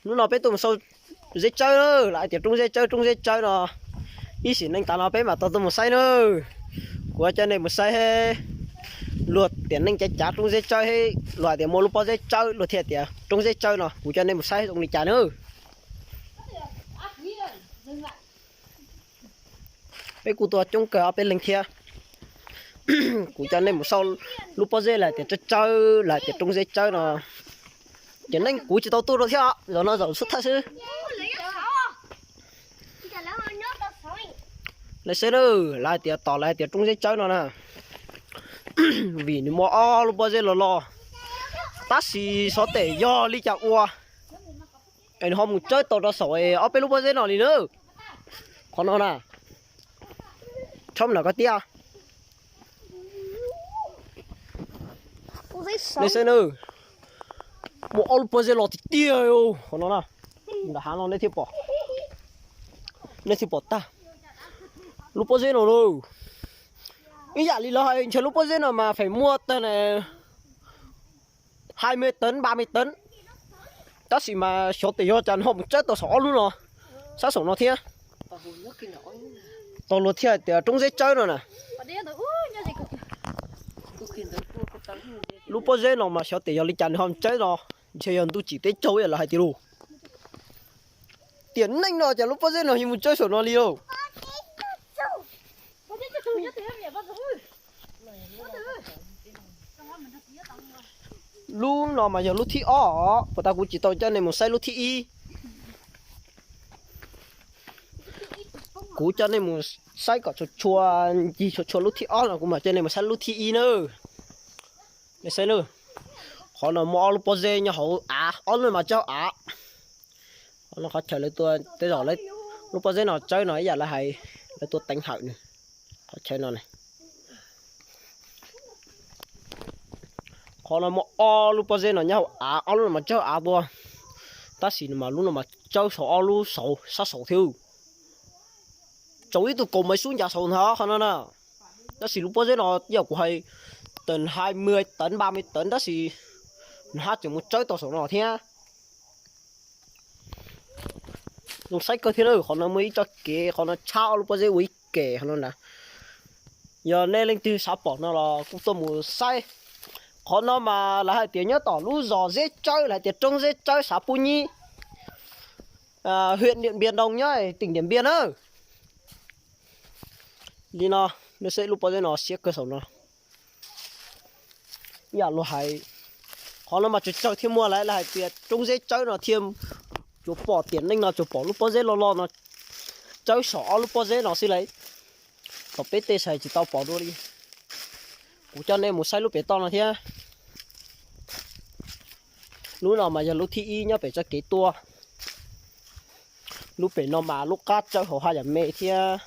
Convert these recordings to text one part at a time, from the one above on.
Hnub no peb tuaj mus sau zeb tsawb, lawv hais tias roob zeb tsawb, roob zeb tsawb no. Ib sim neej tas no peb mam tau tuaj mus saib na. Kuv coj nej mus saib luag tiam neej cav cav roob zeb tsawb, luag hais tias muaj lub pob zeb tsawb, luag thiaj tias roob zeb tsawb no. Kuv coj nej mus saib zoo li cas na. Peb kuj tuaj coob kawg ob peb leeg thiab. Kuv coj nej mus saib lub pob zeb lawv tias tsawb tsawb, lawv tias roob zeb tsawb no. Tiam neej kuv tsis tau tuaj rau thiab, zaum no zaum xub thawj xwb. Lawv saib na, lawv hais tias tom lawv hais tias roob zeb tsawb no na, vim nws muaj ob lub pob zeb los los, tab sis xyov tes yog li cas ua es nws ho mus tsawb tau rau saum ob peb lub pob zeb no li na. Qhov no na, tshab no koj tiag. Nej saib na, muaj ob lub pob zeb los tiag tiag. Qhov no na, nram hav no nej thiaj pom, nej thiaj pom tag lub pob zeb no lauj. Ib yam li lawv hais ntshe lub pob zeb no mas feem muaj tag na, hai mươi tấn, ba mươi tấn, tab sis mas xyov tes yog cas nws ho mus tsawb tau saum ob lub no, sab saum no thiab. Tau luag thiaj tias roob zeb tsawb no na. Lub pob zeb no mas xyov tes yog li cas nws ho mus tsawb no, ntshe yog ntuj tsim teb raug ib yam lawv hais tias lauj. Tiam neej no cas lub pob zeb no yuav mus tsawb saum no li lauj. Lub no mas yog lub thib ob, puas tas kuv tsis tau coj nej mus saib lub thib ib. Kuv coj nej mus saib kom tshua tshua, ncig tshua tshua lub thib ob no kuv mam coj nej mus saib lub thib ib na. Nej saib na, qhov no muaj ob lub pob zeb nyob hauv av, ob lub no mas tsawb av. Qhov no qhov chaw lawv tua tej zaum lub pob zeb no tsawb no ib yam lawv hais, lawv tua teev hawm nws. Qhov chaw no ne, qhov no muaj ob lub pob zeb no nyob hauv av, ob lub no mas tsawb av tua, tab sis nws mas lub no mas tsawb saum ob lub saud sab saud thiab. Tsaus ib tug kaus maiv sub ncav saud ntag qhov no na. Tab sis lub pob zeb no yog kuv hais tag hai mươi tấn, ba mươi tấn tab sis nws haj tseem mus tsawb tau saum no thiab. Zoo saib kawg thiab na, qhov no muaj ib tsob kev, qhov no tshab ob lub pob zeb ua ib ke qhov no na. Yog nej leej twg xav pom no los kuj tuaj mus saib. Qhov no mas lawv hais tias nyob tom lub zos Zeb Tsawb, lawv hais tias roob Zeb Tsawb, xã Pú Nhí, huyện Điện Biên Đông nyob tỉnh Điện Biên na. Li no, nej saib lub pob zeb no siab kawg saum no. Yam luag hais, qhov no mas tsawg tsawg thiaj muaj lawv hais tias roob Zeb Tsawb no thiaj tsuas pom tiam neej no tsuas pom lub pob zeb loj loj no tsawb saum ob lub pob zeb no xwb lauj. Tom peb tej sai tsis tau pom dua li. Kuv coj nej mus saib lub pem toj no thiab. Lub no mas yog lub thib ib nyob pem txoj kev tuaj. Lub pem no mas lub qab tsawb hauv haj yam me thiab.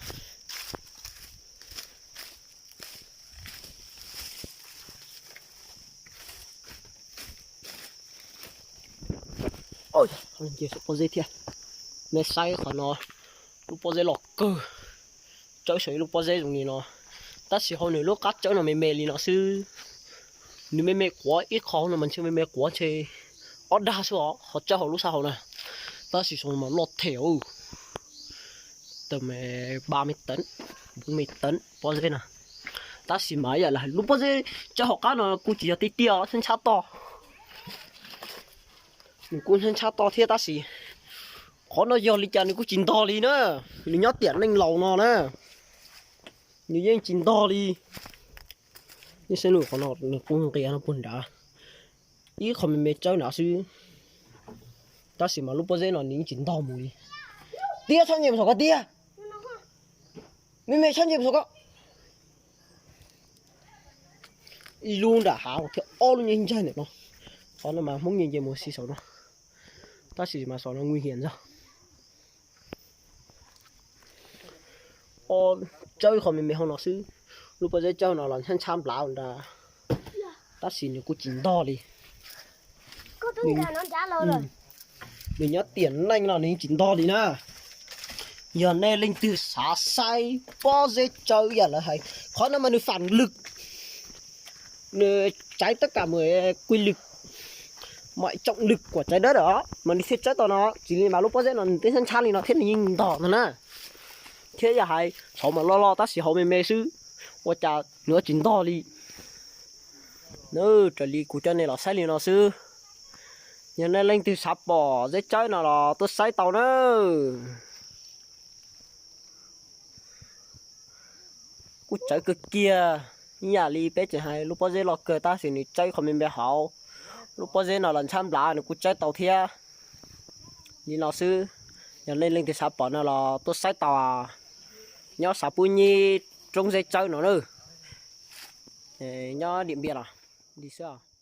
Pob zeb thiab. Nej saib qhov no, lub pob zeb los kawg, tsawb saum ib lub pob zeb zoo li no, tab sis hauv nws lub qab tsawb no me me li no xwb. Nws me me quav ib qho no mas ntshe me me quav ntshe ob dag xwb os, qhov tsawb hauv lub sab hauv na, tab sis saum no mas loj them, tau ba mươi tấn, bốn mươi tấn pob zeb na. Tab sis mas ib yam li lub pob zeb tsawb hauv qab no kuj tsis yog tiag tiag, ntshab ntshab toj. Nws kuj ntshab ntshab toj thiab tab sis qhov no yog li cas nws kuj tsis ntog li na. Nws nyob tiam neej laus no na, nws yeej tsis ntog li. Nej saib nws qhov no nws kuj nqias no puag nrad, ib qho me me tsawb nrad xwb, tab sis mas lub pob zeb no nws yeej tsis ntog mus li. Tiab txhob nce mus saum ko tiag, me me txhob nce mus saum ko. Ib lub nram hav thiab ob lub nyob ntsaig ntawm no. Qhov no mas Hmoob nce nce mus si saum no, tab sis mas saum no nguy hiểm ntag. Tsawb qhov me me hauv no xwb, lub pob zeb tsawb no los ntshab ntshab nplav nrad, tab sis nws kuj tsis ntog li. Nws nyob tiam neej no nws yeej tsis ntog li na. Yog nej leej twg xav saib pob zeb tsawb yam lawv hais, qhov no mas nws phản lực, nws tránh tất cả mọi quy luật, Maj tsoom lwm kuam tsawv dawb dawm os mas nws thiaj txawb tau no. Tsis li mas lub pob zeb no nws twb ntshab li no thiab nws yeej ntog no na. Thiab yog hais txhov mas loj loj tab sis hauv me me xwb, ua cas nws tsis ntog li. Raws li kuv coj nej los saib li no xwb. Yog nej leej twg xav pom zeb tsawb no los tuaj saib tau na. Kuj tsawv kawg kiag, ib yam li peb tseem hais lub pob zeb loj kawg tab sis nws tsawb qhov me me hauv. Lub pob zeb no los ntshab nplav nws kuj tsawb tau thiab. Li no xwb, yog nej leej twg xav pom no los tuaj saib tau. Nyob Xav Pub Nyib roob zeb tsawb no na, nyob Diam Npias los li xwb.